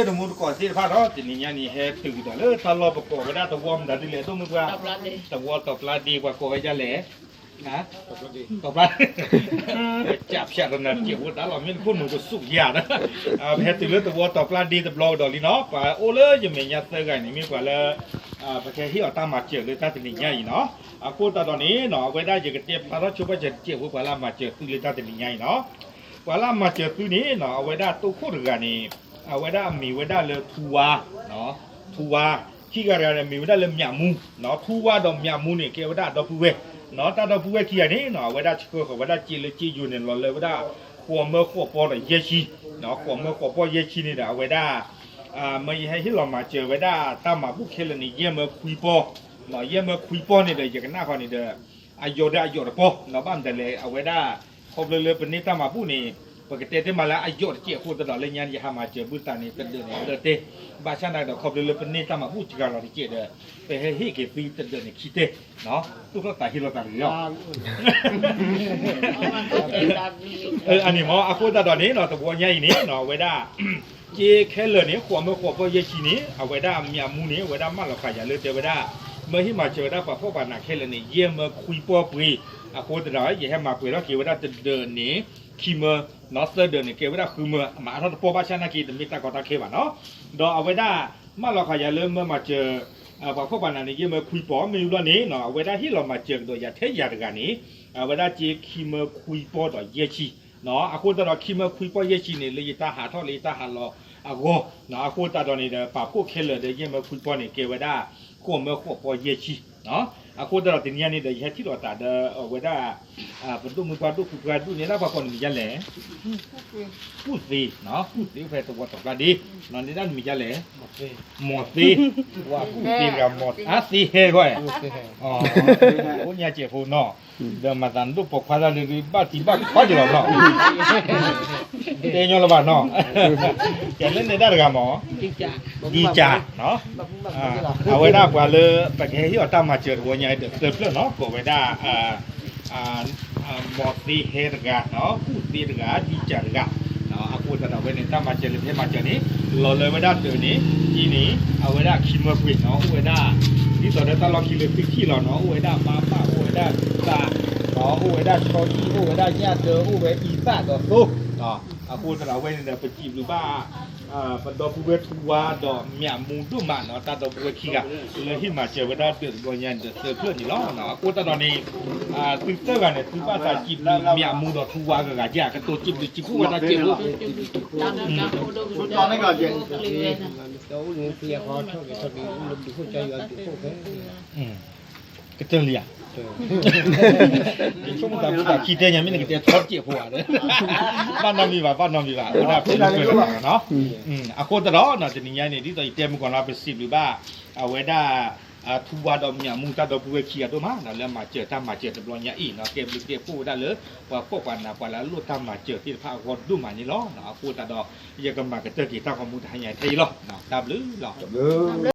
တမူတကိးသ့ၣ်တဖၣ်ဒီး တနံၤညါန့ၣ် ဟဲတုၤကဒီးလၢတၢ်လီၢ်ပကိးဝဲဒၣ်သဝီမတၤဒ်လဲၣ် ဒိၣ်မုၢ်ပှၢ်, သဝီတီၤပျါဒ့ ပှၤကိးဝဲဒ်လဲၣ်, တီၤပျါ, ကဖျါတနၤတကဲးဖိတၢ်လီၤ မ့ၢ်တခိၣ်နူာ်ကစူးယၤဒီး ပဟဲတုၤလၢသဝီတီၤပျါဒ့တဘျီကဒီးလံနီၤ ပှၤအိၣ်လၢယမဲာ်ညါသၢဂၤန့ၣ် မ့ၢ်ပှၤလၢ ပကဟ့ၣ်အီၤတၢ်မၤစၢၤလၢတၢ်တနံၤညါအံၤနီၤ. အဃိသတးဒီးန့ၣ်နီၤ အဝဲဒၣ်ယကတဲဖျါထီၣ်ဆိပာ်စၢၤတကဲးဖိ ပှၤလၢအမၤစၢၤသုလၢတၢ်တနံၤညါအံၤနီၤ. ပှၤလၢအမၤစၢၤသုန့ၣ်နီၤ အဝဲဒၣ်တိခိၣ်တဂၤန့ၣ် အဝဲဒၣ်အမံၤဝဲဒၣ်လၢထူဝါ, ထူဝါ, ခံဂၤတဂၤန့ၣ် မံၤဝဲဒၣ်လၢမၠးမူ, ထူဝါဒီးမၠးမူန့ၣ် ကဲဝဲဒၣ်အဒီပုၢ်ဝဲၢ်, တၢ်ဒီပုၢ်ဝဲၢ်ခံဂၤန့ၣ်နီၤ အဝဲဒၣ်ဆှၢဃီၤဝဲဒၣ်စ့လၢစ့ယိၤန့ၣ် လီၤလၢဝဲဒၣ် ဃိးမၢဃိးပီဒီးယဲၢ်ဆံ, ဃိးမၢဃိးပီယဲၢ်ဆံန့ၣ်ဒီး အဝဲဒၣ် မ့ၢ်ယဟဲဟ့ၣ်လီၤမၤစၢၤဝဲဒၣ်တၢ်မၤဘူၣ်ခဲလၢာ်န့ၣ် ယဲၢ်မၢခွံပီ, ယဲၢ်မၢခွံပီန့ၣ်ဒီး ယကနၣ်ဃီန့ၣ်ဒီး အယိာ်ဒီးအယိာ်တပီ, ဘၣ်မတၤလဲၣ် အဝဲဒၣ် ခီဖျိလၢပန့ၢ်တၢ်မၤဘူၣ်န့ၣ် ပကတဲတမံၤလၢအယိာ်တကဲးအဃိသတးဒီး လၢညါယဟးမၤစၢၤဘုၣ်သးန့ၣ် တဒၢးန့ၣ်သၢတဲ, ဘၣ်ဆၣ်နာ်က့ဒီး ခီဖျိလၢပန့ၢ်တၢ်မၤဘူၣ်စှၤလီၤတကဲးဒီး ပဟဲဟ့ၣ်က့ၤသုတဒၢးန့ၣ်ခံတဲ, သူၣ်ထီၣ်သးဟ့လီၤသးတဂ့ၤလီၤ. အန့ၣ်မ့ၢ် အဃိသတးဒီးန့ၣ်နီၤ တဝီညါအံၤန့ၣ်နီၤ အဝဲဒၣ် စ့ခဲလၢာ်န့ၣ် ဃိးမၢဃိးပီယဲၢ်ဆံန့ၣ် အဝဲဒၣ်မၠးမူန့ၣ် အဝဲဒၣ်မၢလီၤဃာ်ယၤလၢတဲဝဲဒၣ် မၢဟ့ၣ်မၤစၢၤဝဲဒၣ်ပှၤဖှီၣ်ပှၤနးခဲလၢာ်န့ၣ် ယဲၢ်မၢခွံပီပှ့ၤ, အဃိသတးဒီး ယဟဲမၤပှဲၤထီၣ်က့ၤဝဲဒၣ်တဒၢးန့ၣ် ခံမၢ, သၢဒၢးန့ၣ် ကဲဝဲဒၣ်ဃုမၢ, အမၤအါထီၣ်တပီၢ်ဘၣ်ဆၣ်နာ်က့ တမ့ၢ်တၢ်ကီတၢ်ခဲဘၣ်နီၤ. ဒီးအဝဲဒၣ် မၢလီၤဃာ်ယၤလၢမၢမၤစၢၤ ပှၤဖှီၣ်ပှၤနးန့ၣ် ယဲၢ်မၢခွံပီ မ့ၢ်ဘျီန့ၣ်နီၤ အဝဲဒၣ်ဟ့ၣ်လီၤမၤစၢၤကဒီးယၤထဲယၤတဂၤန့ၣ် အဝဲဒၣ်စ့ခံမၢခွံပီဒီးယဲၢ်ဆံ အဃိသတးဒီးခံမၢခွံပီယဲၢ်ဆံန့ၣ် လၢယတၢ်ဟးထီၣ်လၢယတၢ်ဟးလီၤအဂီၢ်, အဃိသတးဒီးန့ၣ်ဒီး ပာ်ဖှိၣ်ခဲလၢာ်ဒီးယဲၢ်မၢခွံပီန့ၣ် ကဲဝဲဒၣ် ဃိးမၢဃိးပီယဲၢ်ဆံ, အဃိသတးဒီးတနံၤညါန့ၣ်ဒီး ယဟဲထံၣ်လိာ်သးဒီး အဝဲဒၣ် ပဒိၣ်မုၣ်ပှၢ်ဒိၣ်ပူၤပှၢ်ဒိၣ်န့ၣ် လၢပှၤကိးနမံၤဒ်လဲၣ်, ကူၣ်သ့, ကူၣ်သ့ဖဲသဝီတီၤပျါဒ့, န့ၣ်ဒၣ်နမံၤဒ်လဲၣ်, မီၤသ့, ဝါကူၣ်သ့တဂၤ, မီၤသ့ဟဲဂီၢ်, အိၣ်ညါစဲးဖိနီၤ, ဒီးမၤသးဒိၣ်ပိာ်ခွါတၢ်ဒုး ဘၣ်တံၢ်ဘၣ်ခွါက့ၤလီၤနီၤ, တဲညီလၢၤဘၣ်နီၤ, ကဲလၢန့ၣ်ဒၣ်တဂၤမီၤ, ဒံကၢ်, အဝဲဒၣ်ပှၤလၢ ပကဟဲဟ့ၣ်အီၤတၢ်မၤစၢၤတဝီညါဒီးသၢဖျၢၣ်နီၤ ကိးဝဲဒၣ် မီၤသ့ဟဲတဂၤ, ကူၣ်သ့တဂၤ, ဒံကၢ်တဂၤ, အဃိသတးဒီးအဝဲန့ၣ် တၢ်မၤစၢၤလၢပဟဲမၤစၢၤန့ၣ် လီၤလၢဝဲဒၣ်ဒၢးန့ၣ် ဒ်န့ၣ် အဝဲဒၣ်ခံမၢပှ့ၤနီၤ အိၣ်ဝဲဒၣ် ဒ်သိးဒီးတၢ်လီၢ်ခံလၢသုထံၣ်လီၤနီၤ အိၣ်ဝဲဒၣ်ဘါဘၣ် အိၣ်ဝဲဒၣ်သး, အိၣ်ဝဲဒၣ်ဆီဒံၣ် အိၣ်ဝဲဒၣ်ညၣ်ဒၢ အိၣ်ဝဲအံသၣ်ဒီးသိ, အဃိသတးဒီးအဝဲန့ၣ်ဒီး ပစံးဘျုးဘၣ် ပဒီပုၢ်ဝဲၢ်ထူဝါဒီးမၠးမူဒိၣ်မးနီၤ တၢ်ဒီပုၢ်ဝဲၢ်ခံဂၤ လၢဟ့ၣ်မၤစၢၤဝဲဒၣ်ဒၢးတဘျီညါဒီးသၢဖျၢၣ်န့ၣ်လီၤ. အဃိသတးဒီးန့ၣ် သုသၢဂၤန့ၣ် သုဘၣ်သးစံးဘျုးမၠးမူဒီးထူဝါဂၤဂၤဧါ ကတိၤစံးဘျုးစံးဖှိၣ်ဝဲဒၣ်စဲးဖိ ကတၢၢ်လံဧါ, ယဆိကမိၣ်သးမူသးခံတဲညါ မ့ၢ်နကတဲထီၣ်စဲးဖိဧါ, ဘၣ်နီတမံၤဘၣ် ဘၣ်နီတမံၤဘၣ် ဝဲဒၣ်ဖဲလၢပှဲၤလီၤနီၤ. အဃိသတးဒီး တနံၤညါန့ၣ် ဒ်သိးယတဲမုၢ်ကီၤလၢ ပစံးဘျုးဘၣ် အဝဲဒၣ် ထူဝါဒီးမၠးမူတၢ်ဒီပုၢ်ဝဲၢ်ခံဂၤဒိၣ်မးနီၤ လၢမၤစၢၤတၢ်မၤစၢၤတဘျီညါအံၤနီၤ ကဲဘျုးကဲဖှိၣ်ဝဲဒၣ်လၢ ပှၤဖှီၣ်ပှၤနးပှၤလၢအလိၣ်တၢ်မၤစၢၤသ့ၣ်တဖၣ်အဂီၢ်ဒိၣ်မးန့ၣ်လီၤ. အဃိသတးဒီး ယကမၤကတၢၢ်က့ၤတၢ်ဂီၤမူတဟါညါထဲအံၤလီၤ. တၢ်ဘျုးလီၤ.